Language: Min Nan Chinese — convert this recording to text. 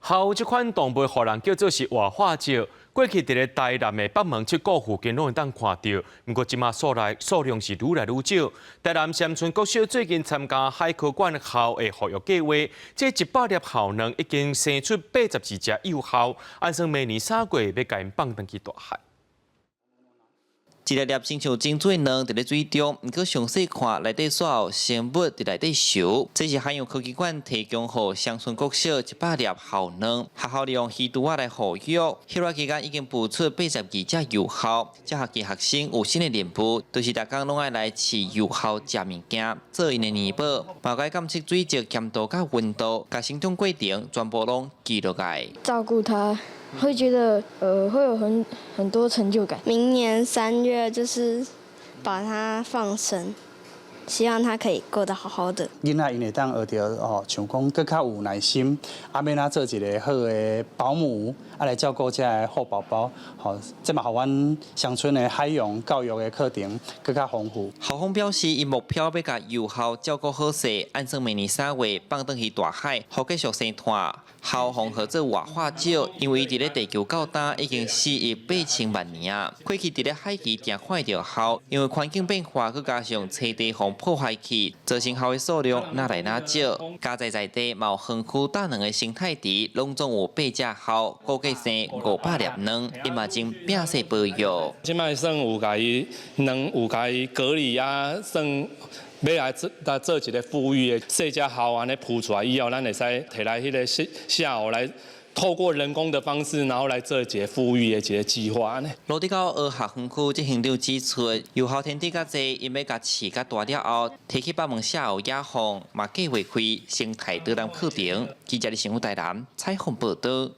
鱟這款動物予人叫做是活化石，過去佇咧台南的北門七股附近攏會當看著，毋過這馬數來數量是愈來愈少。台南杉村國小最近參加海科館鱟的復育計劃，這100粒鱟卵已經生出82隻幼鱟，按算明年3月欲共𪜶放轉去大海。一粒粒親像珍珠卵佇咧水中，毋過詳細看內底所有生物佇內底泅。這是海洋科技館提供予杉村國小100粒鱟卵，學校利用魚櫥仔來護育。歇熱期間已經孵出82隻幼鱟。這學期學生有新的任務，就是逐工攏愛來飼幼鱟食物件，做𪜶的奶寶，嘛愛監測水質鹹度佮溫度，共成長過程全部攏記錄來。照顧它，會覺得會有很多成就感。明年3月就是把它放生，希望它可以過得好好的。囡仔𪜶會當學著哦，像講閣較有耐心，啊，欲按怎做一个好的保姆，啊來照顧這个好寶寶，吼，這嘛予阮鄉村的海洋教育的課程閣較豐富。校方表示，𪜶目標欲共幼鱟照顧好勢，按算明年3月放轉去大海，予繼續生湠。鱟予號做活化石，因為佇咧地球到今已經4億8千萬年啊。過去佇咧海墘定看著鱟，因為環境變化，閣加上棲地予破壞去，造成鱟的數量愈來愈少。嘉在在地嘛有園區搭兩个生態池，攏總有八隻鱟，估計生500粒卵，伊嘛正拼勢保育。這擺算有共伊卵有共伊隔離啊，算欲來做一个復育的細隻鱟按呢孵出來以後，咱會使提來彼个下湖來透過人工的方式，然後來做一个復育的一个計劃呢。蘆竹溝鱷學園區執行長指出，幼鱟天敵較濟，𪜶欲共飼較大了後，提去北門下湖野放，嘛計劃開生態導覽課程。記者佇新婦台南採訪報導。